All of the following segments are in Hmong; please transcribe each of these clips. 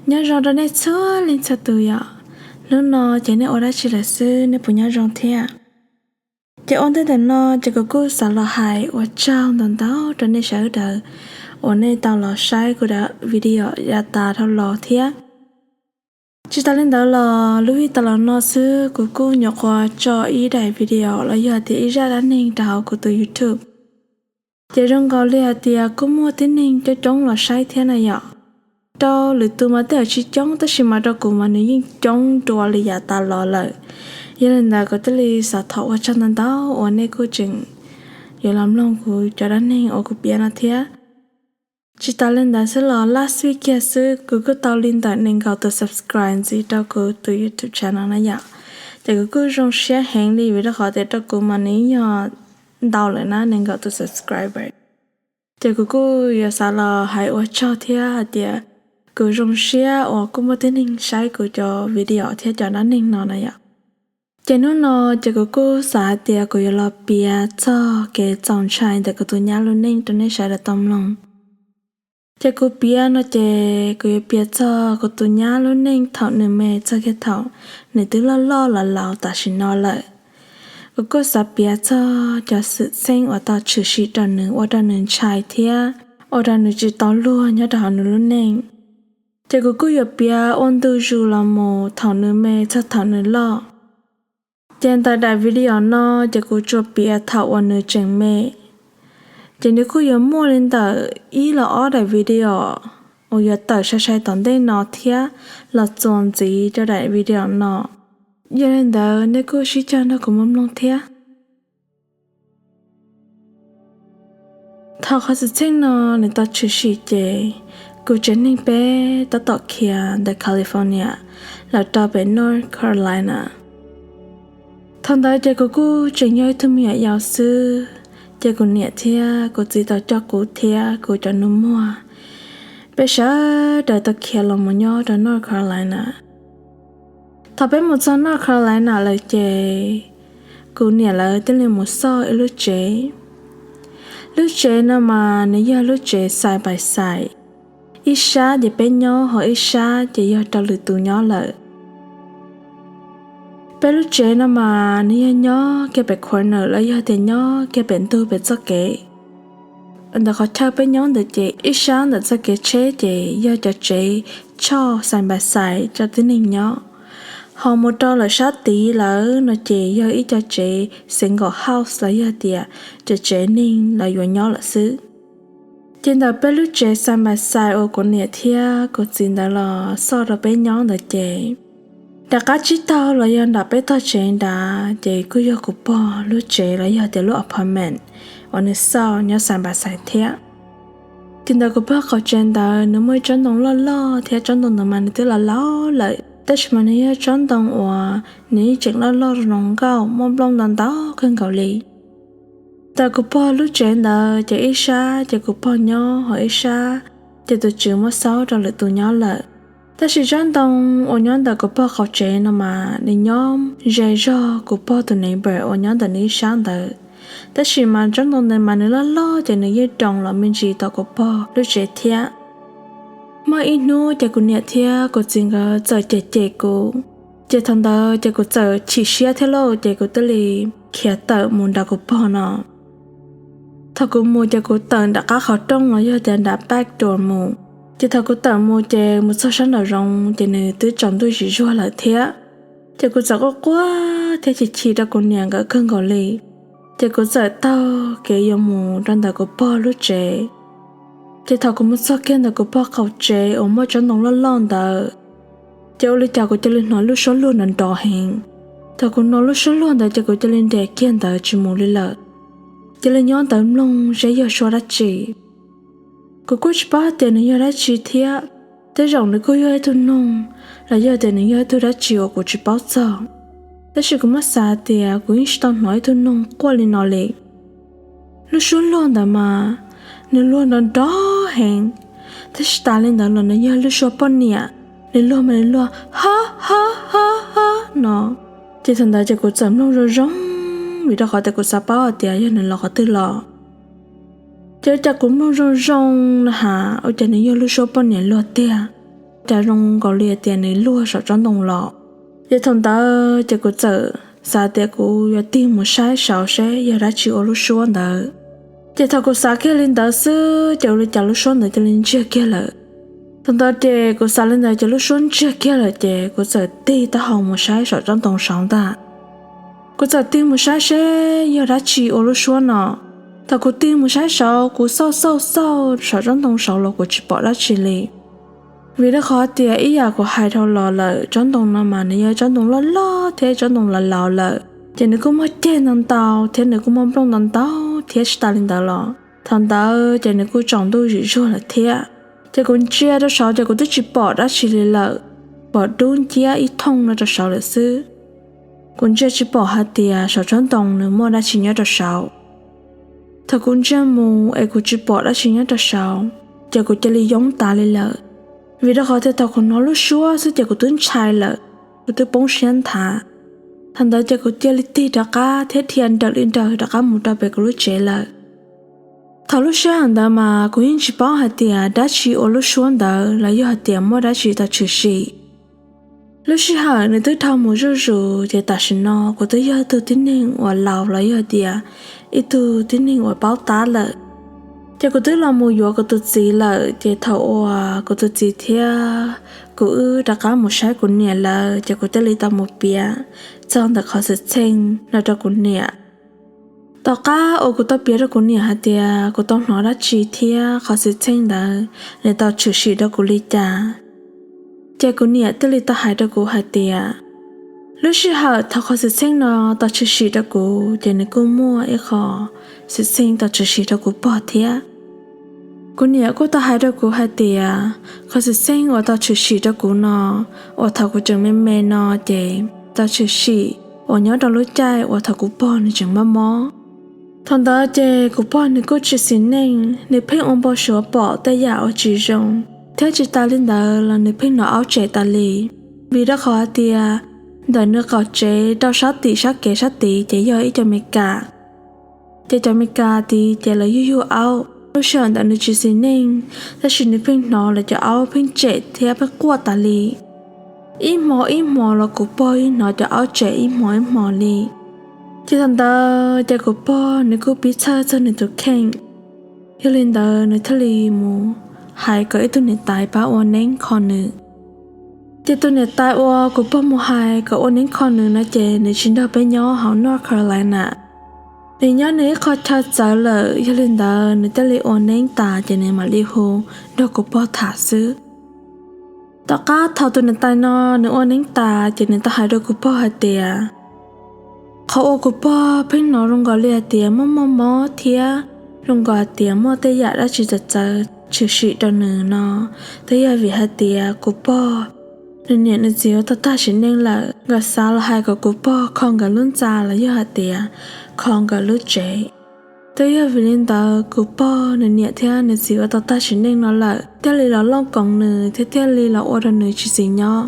Nyob zoo rau nej txhua leej txhua tus yom. Hnub no ces nej ua dab tsi lawm xwb, nej puas nyob zoo thiab? Ces ua ntej ntawm no ces kuv kuj xav los hais ua tsaug ntau ntau rau nej sawv daws uas nej tau los saib kuv daim video yav tas dhau los thiab. Tsis tas li ntawd los lub vij tas los no xwb kuv kuj nyuam qhuav tso ib daim video los yog tias ib zaj dab neeg rau hauv kuv tus YouTube. Ces zoo nkaus li hais tias kuj muaj tib neeg coob coob los saib thiab na yom. Rau lwm tus mas tej zaum tsis coob tab sis mas rau kuv mas nws yeej coob dua li yav tas los lawm. Yog li ntawd kuv thiaj li xav thov ua tsaug ntau ntau uas nej kuj tseem yuav los mloog kuv cov dab neeg uas kuv piav no thiab. Tsis tas li ntawd xwb los last week kiag xwb kuv kuj tau li ntawm nees nkaum tus subscribe ntxiv rau kuv tus YouTube channel na yom. Ces kuv kuj zoo siab heev li vim rau qhov tias rau kuv mas nws yog ntau lawm na nees nkaum tus subscriber. Ces kuv kuj yuav xav los hais ua tsaug thiab hais tias kuv zoo siab uas kuj muaj tib neeg saib kuv cov video thiab cov dab neeg no na yom. Ces hnub no ces kuv kuj xav hais tias kuv yuav los piav txog kev txaus ntshai ntawm kuv tus nyab lub neej rau nej sawv daws tau mloog. Ces kuv piav no ces kuv yuav piav txog kuv tus nyab lub neej thaum nws me txog kiag thaum nws twb loj loj los laus tam sim no lawm. Kuv kuj xav piav txog cov xwm txheej uas tau tshwm sim rau nws ua rau nws ntshai thiab ua rau nws tsis tau luag nyob rau hauv nws lub neej. Ces kuv kuj yuav piav ua ntu zus los mus thaum nws me txog thaum nws loj. Ces ntawm daim video no ces kuv tsuas piav thaum uas nws tseem me. Ces nws kuj yuav muaj li ntawm ib los ob daim video uas yuav tawm sai sai tom ntej no thiab los txuas ntxiv rau daim video no. Yog li ntawd nej kuj sib cog nrog kuv mus mloog thiab. Thaum qhov xwm txheej no nws tau tshwm sim ces kuv tsev neeg peb tab tom khiav ntawm California los rau pem North Carolina. Thaum ntawd ces kuv kuj tseem yog ib tug me nyuam yaus xwb, ces kuv niam thiab kuv txiv tau coj kuv thiab kuv cov nus muag, peb sawv daws tau khiav los mus nyob rau North Carolina. Thaum peb mus txog North Carolina lawm ces kuv niam lawv thiaj li mus xauj ib lub tsev. Lub tsev no mas nws yog lub tsev side by side, ib sab ces peb nyob ho ib sab ces yog rau lwm tus nyob lawm. Peb lub tsev no mas nws yog nyob kiag pem corner los yog tias nyob kiag pem ntug pem txoj kev. Ntawm qhov chaw peb nyob ntawd ces ib sab ntawm txoj kev tsheb ces yog cov tsev choj side by side coj tib neeg nyob, ho mus rau lawm sab tid lawm no ces yog ib co tsev single house los yog tias cov tsev neeg los yuav nyob lawm xwb. Ces ntawm peb lub tsev side by side uas kuv niam thiab kuv txiv ntawd los xauj rau peb nyob ntawd ces nram qab tsib taug los yog nram peb tog tsev nrad ces kuj yog kuv pog lub tsev los yog tias lub apartment uas nws xauj nyob side by side thiab. Ces ntawm kuv pog qaum tsev ntawd nws muaj ib tsob ntoo loj loj thiab tsob ntoo ntawd mas nws twb los laus lawm tab sis mas nws yog tsob ntoo uas nws yeej tseem loj loj zoo nkauj muaj nplooj ntau ntau kawg nkaus li. Ntawm kuv pog lub tsev ntawd ces ib sab ces kuv pog nyob ho ib sab ces tus tswv muab xauj rau lwm tus nyob lawm. Tab sis tsob ntoo uas nyob ntawm kuv pog qaum tsev no mas nws nyob ze zog kuv pog tus neighbor uas nyob ntawm nws ib sab ntawd. Tab sis mas tsob ntoo ntawd mas nws loj loj ces nws yeej doos los me ntsis tom kuv pog lub tsev thiab. Muaj ib hnub ces kuv niam thiab kuv txiv nkawd txawm cem cem kuv, ces thaum ntawd ces kuv txawm chim siab thiab lauj ces kuv thiaj li khiav tawm mus nram kuv pog no. Thaum kuv mus ces kuv tawm nram qab qhov rooj los yog tias nram back door mus. Ces thaum kuv tawm mus ces mus txog sab nraum zoov ces nws twb tsaus ntuj zim zuag lawm thiab. Ces kuv txawm quaj quaj thiab chim chim rau kuv niam nkawd kawg nkaus li. Ces kuv txawm taug kev yuav mus rau ntawm kuv pog lub tsev. Ces thaum kuv mus txog kiag ntawm kuv pog qaum tsev uas muaj tsob ntoo loj loj ntawd, ces ua li cas kuv cia li hnov lub suab luag nrov nrov heev. Thaum kuv hnov lub suab luag ntawd ces kuv cia li nres kiag ntawd tsis mus li lawm. Cia li nyob ntawd mloog seb yog suab dab tsi. Kuv kuj tsis paub hais tias nws yog dab tsi thiab, tej zaum nws kuj yog ib tug noog los yog tias nws yog ib tug dab tsi uas kuv tsis paub txog. Tab sis kuv muab xav hais tias kuv yeej tsis tau hnov ib tug noog quaj li no li. Lub suab luag ntawd mas nws luag nrov nrov heev, tab sis tas li ntawd los nws yog lub suab poj niam, nws luag mas nws luag ha ha ha ha no. Ces thaum ntawd ces kuv txawm mloog zoo zoo, vim rau qhov tias kuv xav paub hais tias yog nws los qhov twg los. Ces ua cas kuv mloog zoo zoo na has ua cas nws yog lub suab poj niam luag tiag. cas zoo nkaus li tias nws luag saum tsob ntoo los. Ces thaum ntawd ces kuv txawm xav tias kuv yuav tig mus saib saud seb yog dab tsi ua lub suab ntawd. Ces thaum kuv xav kiag li ntawd xwb ces ua li cas lub suab ntawd cia li ntsiag kiag lawm. Thaum ntawd ces kuv xav li ntawd ces lub suab ntsiag kiag lawm ces kuv txawm tig taub hau mus saib saum tsob ntoo saud ntag. Kuv txawm tig mus saib seb yog dab tsi ua lub suab no. Thaum kuv tig mus saib saud, kuv xauj xauj xauj saum tsob ntoo saud los kuv tsis pom dab tsi li. Vim rau qhov tias ib yam kuv hais dhau los lawm, tsob ntoo no mas nws yog tsob ntoo loj loj thiab tsob ntoo laus laus lawm, ces nws kuj muaj ceg ntau ntau thiab nws kuj muaj nplooj ntau ntau thiab. Tsis tas li ntawd los thaum ntawd ces nws kuj tsaus ntuj zim zuag lawm thiab. Ces kuv ntsia rau saud ces kuv twb tsis pom dab tsi li lawm, pom dub nciab ib thooj no rau saud lawm xwb. Kuv ntsia tsis pom hais tias saum tsob ntoo nws muaj dab tsi nyob rau saud. Thaum kuv ntsia mus es kuv tsis pom dab tsi nyob rau saud, ces kuv cia li yoob tas li lawm. Vim rau qhov tias thaum kuv hnov lub suab xwb ces kuv twb ntshai lawm, kuv twb poob siab nthav. Thaum ntawd ces kuv cia li tig rov qab thiab dhia nrawm li nrawm rov qab mus rau pem kuv lub tsev lawm. Thaum lub sij hawm ntawd mas kuv yeej tsis paub hais tias dab tsi ua lub suab ntawd los yog hais tias muaj dab tsi tau tshwm sim. Lub sij hawm nws twb dhau mus zuj zus, ces tam sim no kuv twb yog ib tug tib neeg uas laus los yog tias ib tug tib neeg uas paub tab lawm. Ces kuv twb los mus yuav kuv tus txiv lawm, ces thaum uas kuv tus txiv thiab kuv wb rov qab mus saib kuv niam lawm, ces kuv thiaj li tau mus piav txog ntawm qhov xwm txheej no rau kuv niam. Tom qab uas kuv tau piav rau kuv niam hais tias kuv tau hnov dab tsi thiab qhov xwm txheej ntawd nws tau tshwm sim rau kuv li cas, ces kuv niam thiaj li tau hais rau kuv hais tias, lub sij hawm thaum qhov xwm txheej no tau tshwm sim rau kuv, ces nws kuj muaj ib qho xwm txheej tau tshwm sim rau kuv pog thiab. Kuv niam kuj tau hais rau kuv hais tias, qhov xwm txheej uas tau tshwm sim rau kuv no, uas thaum kuv tseem me me no ces tau tshwm sim uas nyob rau lub caij uas thaum kuv pog nws tseem mob mob. Thaum ntawd ces kuv pog nws kuj tsis xis neej, nws pheej ua npau suav pom tej yam uas tsis zoo, thiab tsis tas li ntawd los nws pheej hnov aub tsem tas li. Vim rau qhov tias ntawm nws qaum tsev rau sab tim sab kev sab tid ces yog ib co Mes Kas. Ces cov Mes Kas tid ces lawv yug yug aub, lub sij hawm ntawd nws tsis xis neej, tab sis nws pheej hnov lawv cov aub pheej tsem thiab pheej quaj tas li. Ib hmo ib hmo los kuv pog yeej hnov cov aub tsem ib hmo ib hmo li. Ces thaum ntawd ces kuv pog nws kuj pib txhawj txog nws tus kheej. Yog li ntawd nws thiaj li mus hais kom ib tug niam tais pab ua neeb kho nws. Ces tus niam tais uas kuv pog mus hais kom ua neeb kho nws no ces nws tsis nrog peb nyob hauv North Carolina. Nws nyob nws ib qho chaw txawv lawm, yog li ntawd nws thiaj li ua neeb tas ces nws mam li hu nrog kuv pog tham xwb. Tom qab thaum tus niam tais no nws ua neeb tas ces nws tau hais rau kuv pog hais tias, qhov uas kuv pog pheej hnov zoo nkaus li hais tias muaj muaj mob thiab zoo nkaus hais tias muaj tej yam dab tsi txawv txawv tshwm sim rau nws no, twb yog vim hais tias kuv pog nws niam nws txiv ua tau tag sim neej lawm, nkawd xav los hais kom kuv pog kho nkawd lub ntxa los yog hais tias kho nkawd lub tsev. Twb yog vim li ntawd kuv pog nws niam thiab nws txiv ua tau tag sim neej no lawm thiaj li los looj koov nws thiab thiaj li los ua rau nws tsis txis nyob.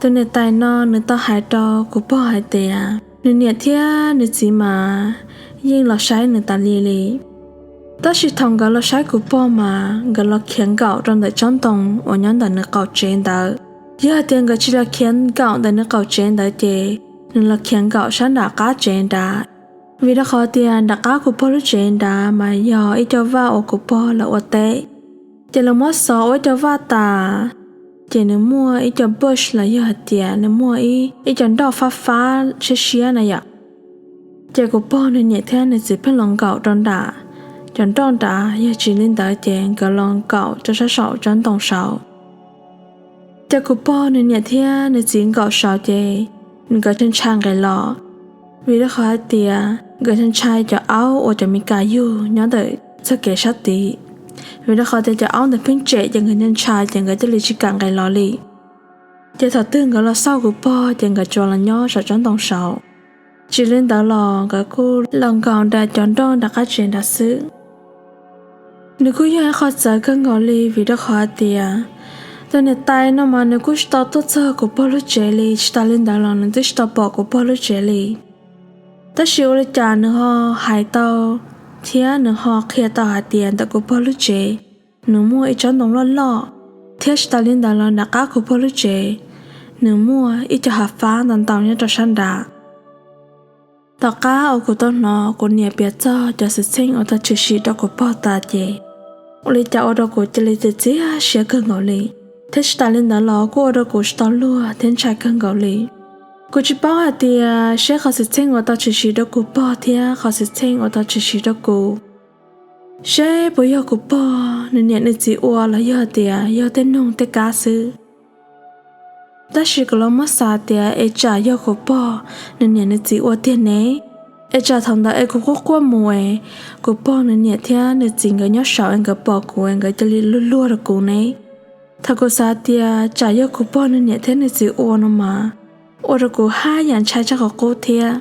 Tus niam tais no nws tau hais rau kuv pog hais tias nws niam thiab nws txiv mas yeej los saib nws tas li li. Tab sis thaum nkawd los saib kuv pog mas nkawd los khiav nkaum rau ntawm tsob ntoo uas nyob ntawm nws qaum tsev ntawd. Yog hais tias nkawd tsis los khiav nkaum ntawm nws qaum tsev ntawd ces nws los khiav nkaum sab nram qab tsev nrad. Vim rau qhov tias nram qab kuv pog lub tsev nrad mas yog ib co vaj uas kuv pog lawv ua teb. Ces lawv muab xov ua ib co vaj tas, ces nws muaj ib co bush los yog hais tias nws muaj ib, ib co nroj fab fab siab siab na yom. Ces kuv pog nws niam thiab nws txiv pheej los nkaum rau nram cov nroj nrad, yog tsis li ntawd ces nkawd los nkaum rau sab saum tsob ntoo saud. Ces kuv pog nws niam thiab nws txiv nkaum saud ces nkawd ntshai ntshai nqes los, vim rau qhov hais tias nkawd ntshai ntshai cov aub uas cov Mes Kas yug nyob ntawm txoj kev sab tid. Vim rau qhov tias cov aub ntawd pheej tsem ces nkawd ntshai ntshai ces nkawd thiaj li tsis kam nqes los li. Ces thaum twg nkawd los xauj kuv pog ces nkawd tsuas los nyob saum tsob ntoo saud. Tsis li ntawd los nkawd kuj los nkaum nram cov nroj nram qab tsev nrad xwb. Nws kuj yog ib qho txawv kawg nkaus li vim rau qhov hais tias tus niam tais no mas nws kuj tsis tau tuaj txog kuv pog lub tsev li, tsis tas li ntawd los nws twb tsis tau pom kuv pog lub tsev li. Tab sis ua li cas nws ho hais tau thiab nws ho qhia tau hais tias ntawm kuv pog lub tsev nws muaj ib tsob ntoo loj loj. Thiab tsis tas li ntawd los nram qab kuv pog lub tsev, nws muaj ib co hav fab ntau ntau nyob rau sab nrad. Tom qab uas kuv tau hnov kuv niam piav txog cov xwm txheej uas tau tshwm sim rau kuv pog tas ces, ua li cas ua rau kuv cia li txias txias siab kawg nkaus li. Thiab tsis tas li ntawd los kuj ua rau kuv tsis tau luag thiab ntshai kawg nkaus li. Kuv tsis paub hais tias seb qhov xwm txheej uas tau tshwm sim rau kuv pog thiab qhov xwm txheej uas tau tshwm sim rau kuv, seb puas yog kuv pog nws niam nws txiv ua los yog tias yog tej noog tej kab xwb. Tab sis kuv los muab xav tias es tsam yog kuv pog nws niam nws txiv ua tiag ne, es tsam thaum ntawd es kuv quaj quaj mus es kuv pog nws niam thiab nws txiv nkawd nyob saum es nkawd pom kuv es nkawd cia li luag luag rau kuv ne. Thaum kuv xav tias tsam yog kuv pog nws niam thiab nws txiv ua no mas, ua rau kuv haj yam ntshai tshaj qhov qub thiab.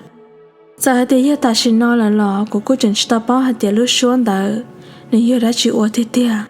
Txawm hais tias yog tam sim no lawm los kuv kuj tseem tsis tau paub hais tias lub suab ntawd nws yog dab tsi ua tiag tiag.